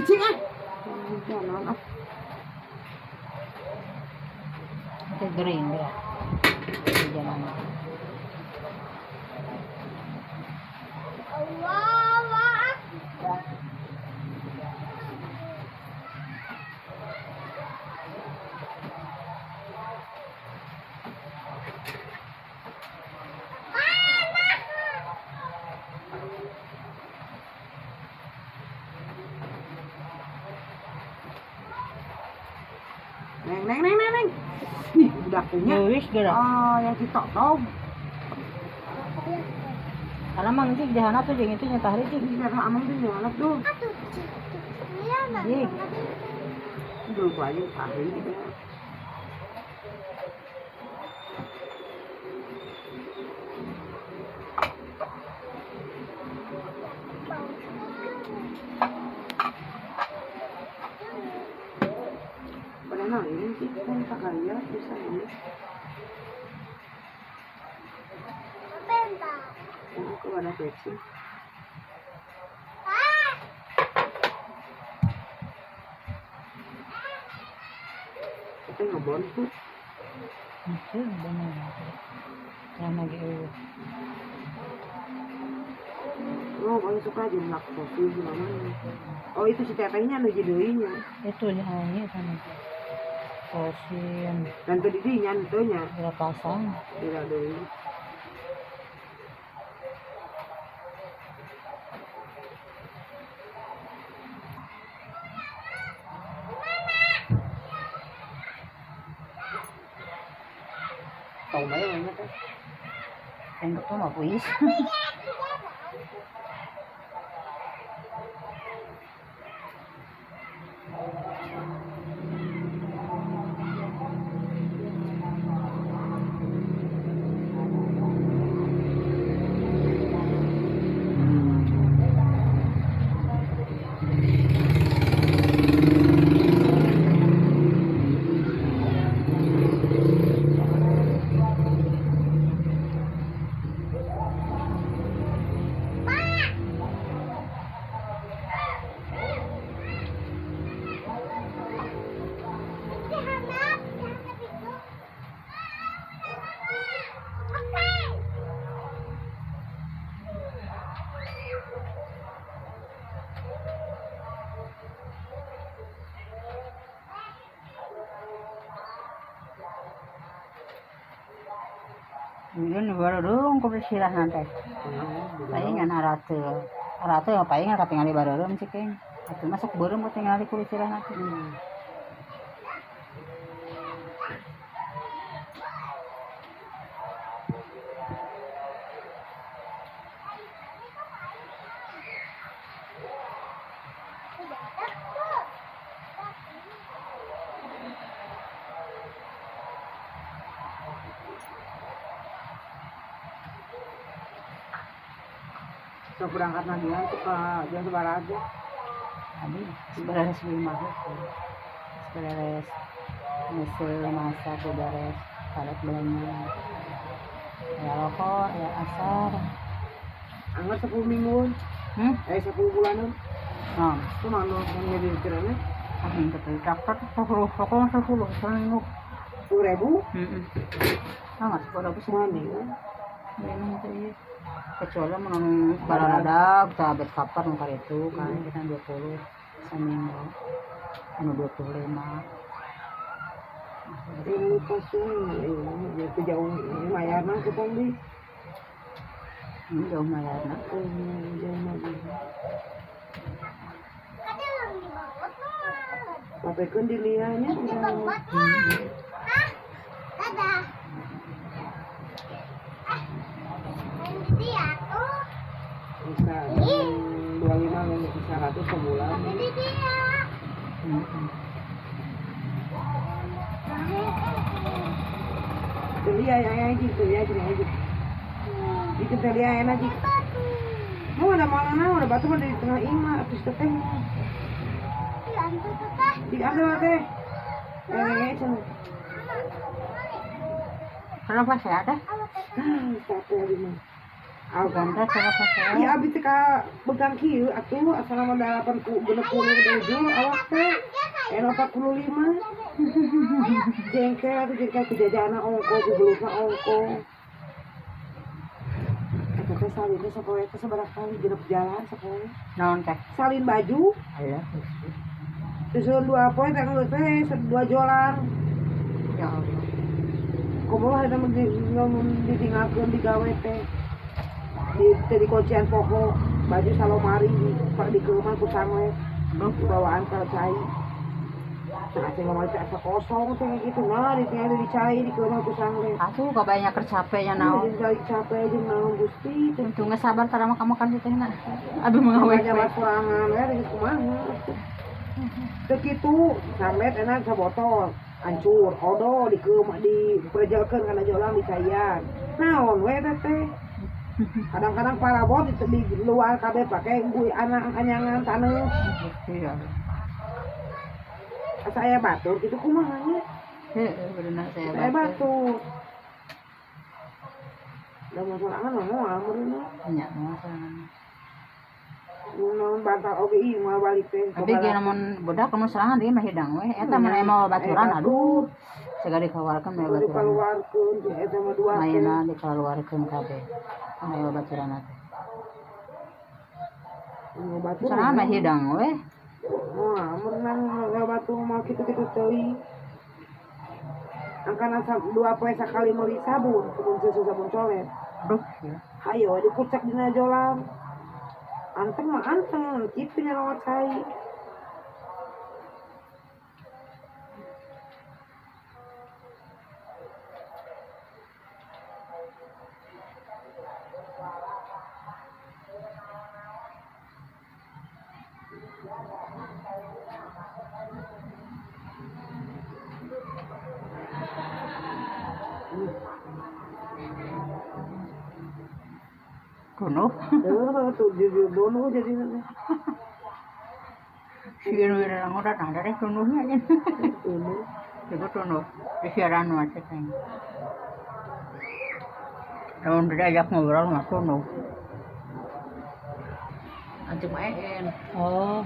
Cicing ah. Jalan ah. Itu green dia. Di jalan. Allah Akbar. Neng neng neng neng neng. Ih, udah punya. Leuwih geura. Ah, yang kita tahu. Karena mang cik jahana tuh jeung itu nya tahri cik. Ini karena amang tuh nyalap tuh. Aduh, iya, Jik. Dulu aja tahri gitu. Padahal ini sih kan kaya bisa ini. Oh, ke mana Pepsi? Kita ngebon tuh. Itu bener. Yang lagi eueuh. Oh, paling suka jumlah kopi gimana? Oh, itu si tetehnya nu deui nya. Itu nya sama. Kosin. Dan tadi dinya teu nya. Dua pasang. Tidak deui. Tahu bae mana teh? Enggak tuh mah puis. Ini baru dong kebersihan nanti. Palingan arate, arate palingan katingali bareureum cik. Atuh masuk beureum katingali kulit sirah nanti. So berangkat lagi ya, ke jam sebar aja. Abi, beres lima, beres mesin masak, beres palet belanja. Ya rokok, ya asar. Anggar 10 minggu. 10 bulanan. Nah, itu mana yang jadi pikirannya? Ah, yang ketiga, 10, 10, 10 minggu. 10.000? Ah, nggak 10.000 semua nih. Memang itu iya. Kecuali menurut barada bisa bed cover nukar itu kan kita 20 seminggu anu 25. Ini kosong ini itu jauh ini mayarna ke kombi. Ini jauh mayarna. Jauh lagi. Sampai kan dilihatnya. Dadah. Bisa 25 100 sebulan. Telia yang gitu ya, gini aja. Itu telia enak aja. Mau ada mana ada batu ada di tengah ima, terus teteh. Diambil teh. Kenapa saya ada? Capek lagi mah. Ganda cara Iya abis ka begang kieu atuh asal mah 8 67 awak teh. 45. Jengkel atuh jengkel ku jajana ongko ku gelusna ongko. Eta teh salin teh sapoe teh sabaraha kali genep jalan sapoe. Naon teh? Salin baju. Alah. Susun 2 poe teh geus teh 2 jolang. Ya Allah. Kumaha eta mun ditinggalkeun digawe teh. Di kuncian poho baju salomari di keumah ku sangwe bawaan ka cai. Nah, cai ngomong teh asa kosong teh gitu nah ditinggal di cai di keumah ku sangwe. Atuh kabayanya keur capeknya naon. Jadi capek jeung naon Gusti. Untungnya sabar tara mah kamu kan teh na. Aduh mah we. Banyak kurangan we geus kumaha. Teu kitu samet enak sabotol hancur odo di keumah diprejelkeun kana jolang di caian. Naon we teh. Kadang-kadang parabot di luar kabeh pakai gue anak anyangan taneuh. Iya. Asa aya batur kitu kumaha nya? Heeh, bener saya batur. Da mun sorangan mah moal meureun. Nya moal sorangan. Mun bantal oge ieu moal balik teh. Tapi ge lamun budak lamun sorangan deui mah hidang we. Eta mun aya mawa baturan aduh. Segala dikaluarkeun mah baturan. Dikaluarkeun eta mah dua. Mainna dikaluarkeun kabeh. Ayo baturan teh. Sorangan mah hidang we. Wah, merenang batu mah kitu-kitu teuing. Angkana 2 poe sakali meuli sabun, sabun susu sabun colet. Aduh, ya. Hayo dikucek dina jolang. Anteng mah anteng, kitu nya lewat cai. Dono. Tuh jadi dono jadi. Sieun we urang udah tah dari dononya aja. Dono. Itu dono. Di siaran mah teh. Lamun diajak ngobrol mah dono. Anjing mah en. Oh.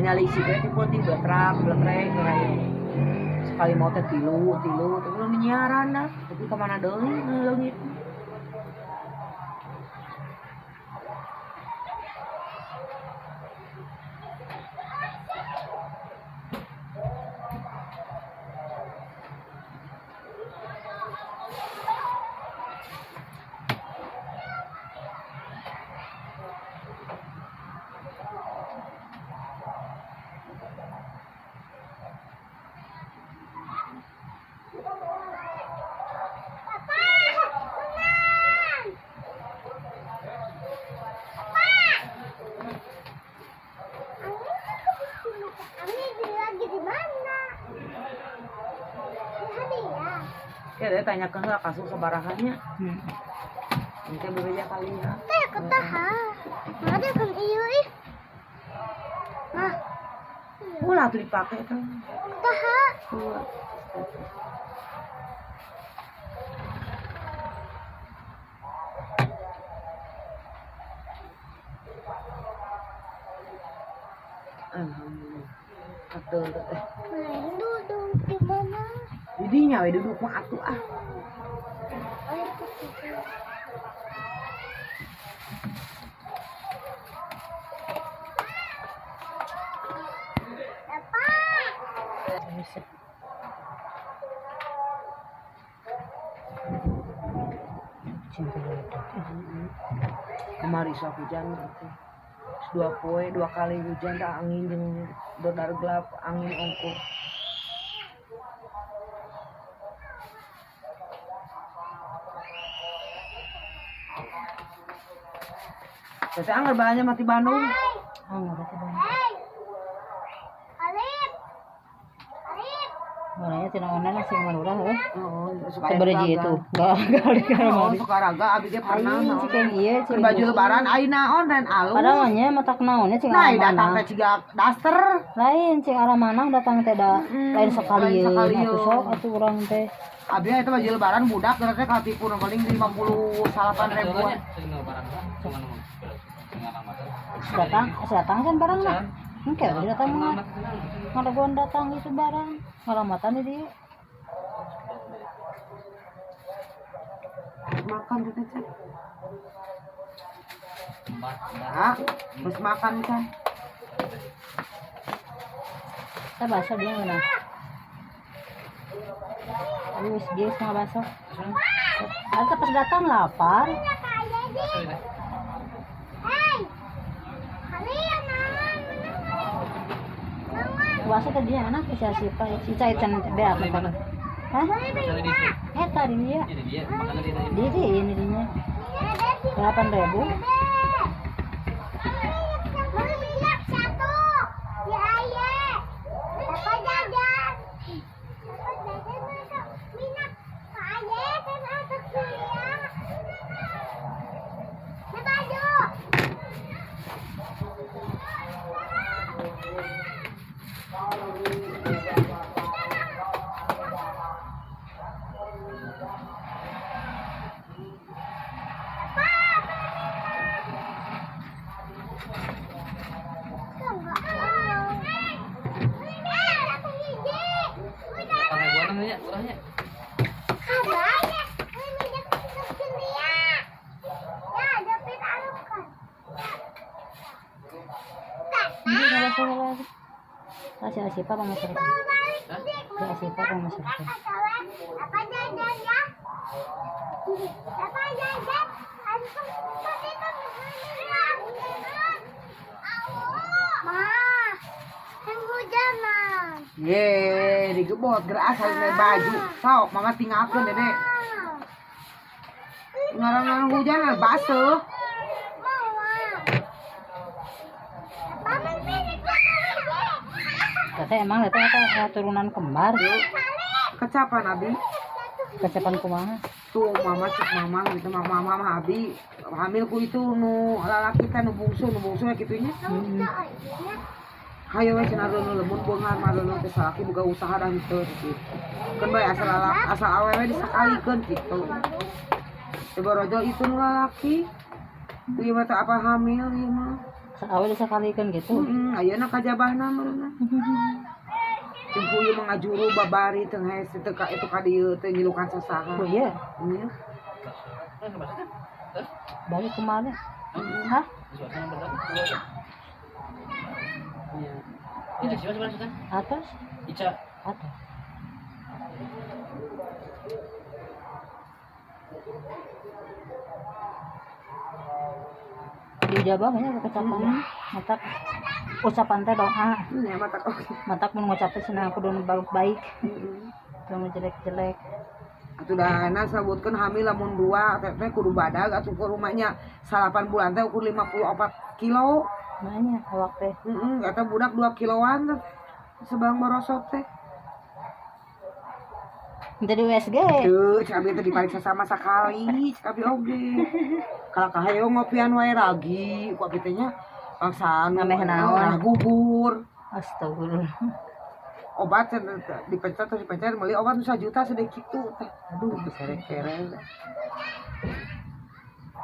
Nyalisi teh tipe tiga truk, bletrek kayak sekali mau teh tilu, tapi lu nyiaran dah, tapi kemana deui leungit. Ya, dia tanyakan lah kasus sebarahannya. Mungkin berbeda kali ya. Teh ketaha. Ada kan iyo ih. Mah. Ulah tuh dipakai kan. Ketaha. Alhamdulillah. Atuh teh. Duduk di mana? Didinya we duduk mah atuh ah. Kemari sok hujan gitu. 2 poe 2 kali hujan dah angin jeung dodar gelap angin ongkoh. Teteh anggar balanja mati Bandung. Anggar mati Bandung. Mulanya tina online sih malurah heuh. Oh, sabaraha itu. Enggak mau. Sukaraga abi ge pernah. Cik ieu cik baju lebaran ayeuna online alus. Padahal nya matak naonnya cing arah mana. Nah, datang teh ciga daster. Lain cing arah mana datang teh da lain sekali atuh sok atuh urang teh. Abi eta baju lebaran budak geus teh katipu nu paling 58 ribuan. Datang, datang kan barang mah. Engke datang mah. Ngadagoan datang itu barang. Ngalamatan di dieu. Makan teh teh. Ah, terus makan kan. Kita bakso dia mana? Wis dia setengah bakso. Ada pas datang lapar. Bakso tadi anak si Sipa, si Cai can beak makan. Hah? Tadi dia. Di ini dinya. 8.000. Siapa bang masyarakat? Siapa bang masyarakat? Ye, digebot gerak asal baju. Sok, mama tinggalkeun dede. Ngarang-ngarang hujan baseuh. Teteh emang teteh apa turunan kembar? Kecapan abi. Kecapan kumaha? Tuh mama cek mama gitu mama mama abi hamil ku itu nu lalaki teh nu bungsu kitunya. Hayo we cenah nu lemun beunghar mah nu teh salaki boga usaha dah henteu gitu. Keun bae asal asal awewe disakalikeun kitu. Borojo itu nu lalaki. Ieu mah teh apa hamil ieu mah. Awe disakalikeun gitu. Heeh, ayeuna kajabahna meureunna. Cing ku ieu mah ngajuru babari teu hese teu ka itu ka dieu teh nyilukan sasaha. Oh iya. Iya. Balik kemana? Hah? Atas? Ica. Atas. Dijabah banyak kecapan matak ucapan teh doa ya matak matak mun ngucapin cenah kudu nu baik teu nu jelek-jelek atuh da enak sabutkeun hamil lamun dua teh kudu badag atuh ke rumahnya 8 bulan teh ukur 54 kilo nanya awak teh heeh eta budak 2 kiloan sebang merosot teh jadi USG teu cik abi teh dipariksa sama sakali cik abi oge kalau kahayo ngopian wae ragi ku abi teh nya paksaan ngameh naon gugur astagfirullah obat dipencet terus dipencet meuli obat nu 1 juta sedek kitu teh aduh serek-serek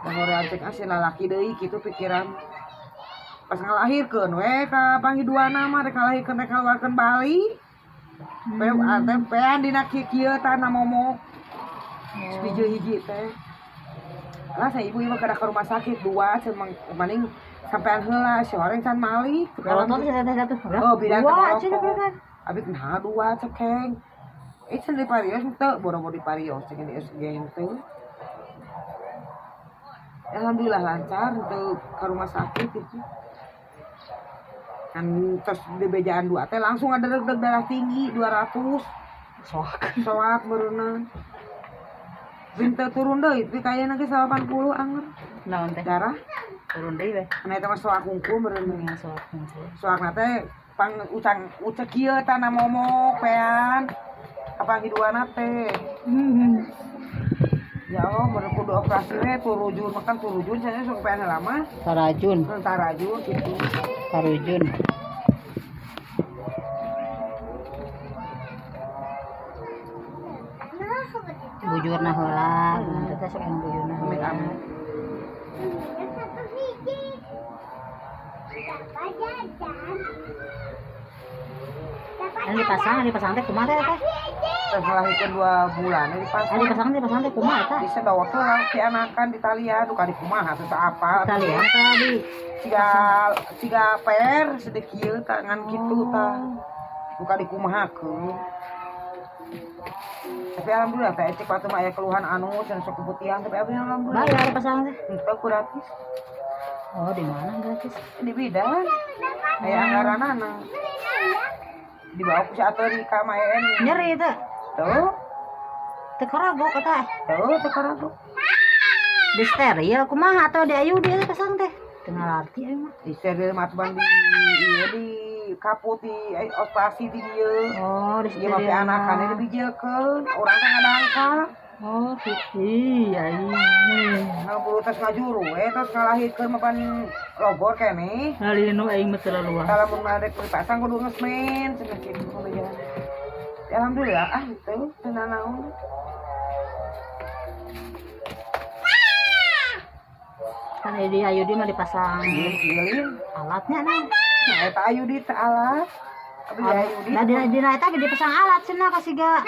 da hoream cek asih lalaki deui kitu pikiran pas ngalahirkeun we ka panggih duana mah rek ngalahirkeun rek ngaluarkeun bali pean dina kieu tanah momok sebiji hiji teh lah saya ibu ieu kada ke rumah sakit dua cemang maning sampean heula si horeng can malik kalau teh satu oh bidan dua cenah kan abi nah dua cekeng can di parios teu boro-boro di parios cek di SG henteu alhamdulillah lancar henteu ke rumah sakit gitu kan terus di bejaan dua teh langsung ada deg-deg darah tinggi 200 soak soak berenang Binteu turun deui, tapi kayana ge 80 anger. Naon teh? Darah turun deui we. Anu eta mah soak hungkul meureun. Nya soak hungkul. Soakna teh pang ucang ucek kieu tanah momok pean. Kapanggih duana teh. Ya Allah, meureun kudu operasi we turujun, makan turujun cenah sok pean lama. Tarajun. Tarajun kitu. Tarujun. Bujurna heula, teh sok anu bujurna heula. Anu dipasang teh kumaha teh teh? Teh ngalahirkeun 2 bulan dipasang. Anu dipasang teh kumaha eta? Disedot heula ti anakan di talian, duka di kumaha teh apa. Talian tadi siga per sedek kieu tangan kitu tah. Duka di kumahakeun. Tapi alhamdulillah teh cek waktu mah aya keluhan anu cenah sok keputihan tapi alhamdulillah. Bayar pasang teh? Henteu gratis. Oh, di mana gratis? Di bidan. Aya anggaranana. Dibawa ku si Atori ka Maen. Nyeri teh. Tuh. Teu karagok eta. Tuh, teu karagok. Di steril kumaha atau di ayu dia pasang teh? Teu ngarti aing mah. Di steril mah ban di ieu di kaput di operasi di dieu. Oh, di ieu mah anakanna dibijekeun, urang teh ngadangkal. Oh, iya iya. Nah, buru tos ngajuru we tos ngalahirkeun mah pan logor keneh. Ngalinu aing mah terlalu luas. Lamun rek dipasang kudu geus men cenah kitu kudu. Ya, alhamdulillah ah teu teu nanaon. Kan di ayu di mah dipasang alatnya nah. Nah, eta ayu di teh alat. Abi ayu di. Nah, dina eta ge dipasang alat cenah kasiga.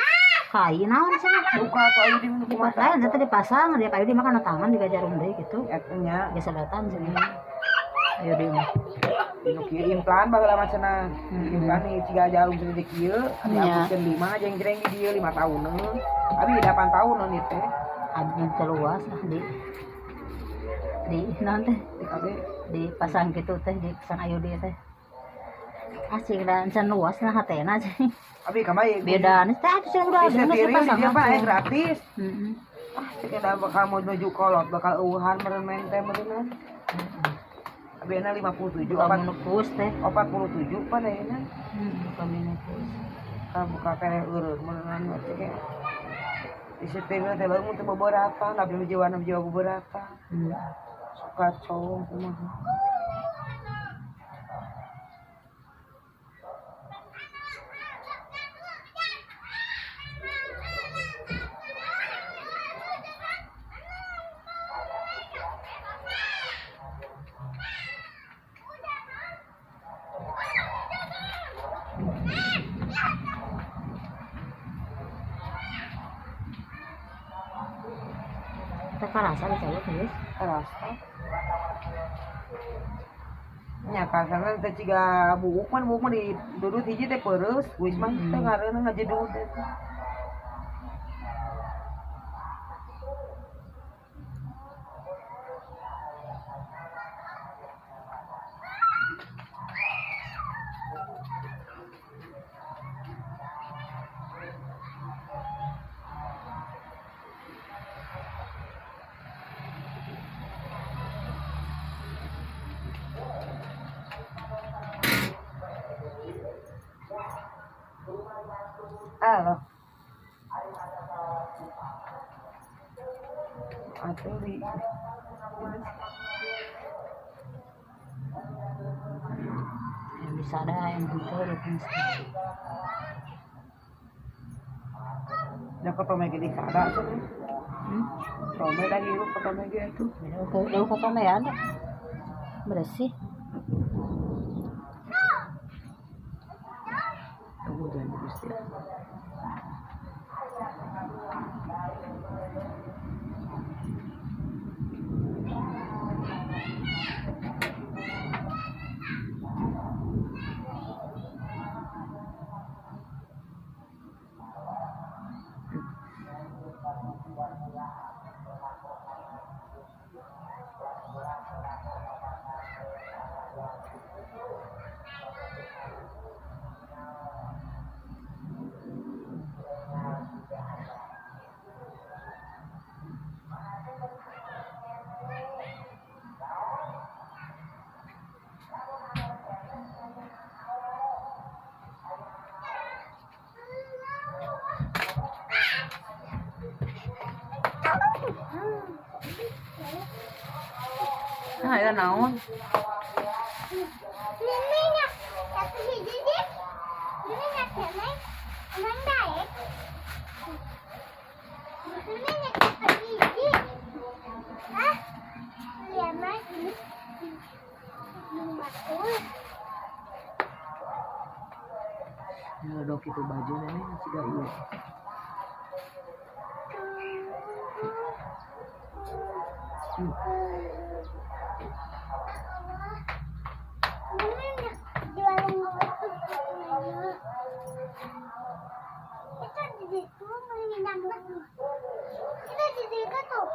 Kai naon cenah? Duka ku ayu di mah kumaha. Lain eta dipasang, dia ayu di mah kana tangan diga jarum deui kitu. Eta nya geus sedotan cenah. Ayu di mah. Dinu kieu implan baheula mah cenah. Implan nih ciga jarum cenah kieu, abi ampuskeun 5 jeng-jeng di dieu 5 tahuneun. Abi 8 tahuneun ieu teh. Abi teu luas ah di naon teh? Di KB dipasang kitu teh, dipasang ayu di teh. Asik dan can luas nah hatena cing. Abi kamari beda nih teh atuh udah geus dipasang dia mah gratis. Heeh. Ah, cek da bakal mau nuju kolot, bakal eueuhan meureun main teh meureun. Abi na 57 40 teh. 47 pan ayeuna. Heeh, kami nupus. Ka buka keneh eureun meureun cek. Di setirna teh lamun teu beberapa, abdi nu jiwana jiwa beberapa. Suka cowok kumaha. Karasa dicolok geus. Karasa. Nya karasana teh ciga buuk mah di dudut hiji teh peureus, geus mah teh ngareuna ngajedud teh. Halo. Atau di yang bisa ada yang gitu di Da ketome ge di sada cenah. Tome da hirup ketome ge atuh. Beda ketome ya ada. Bersih. Tunggu jangan Gusti. Nah, eta naon? Ini satu hiji deh. Ini neng. Neng daek. Ini satu hiji. Ah, lihat mas ini. Betul. Ngeledok itu baju nenek masih gak iya. Itu di situ tuh.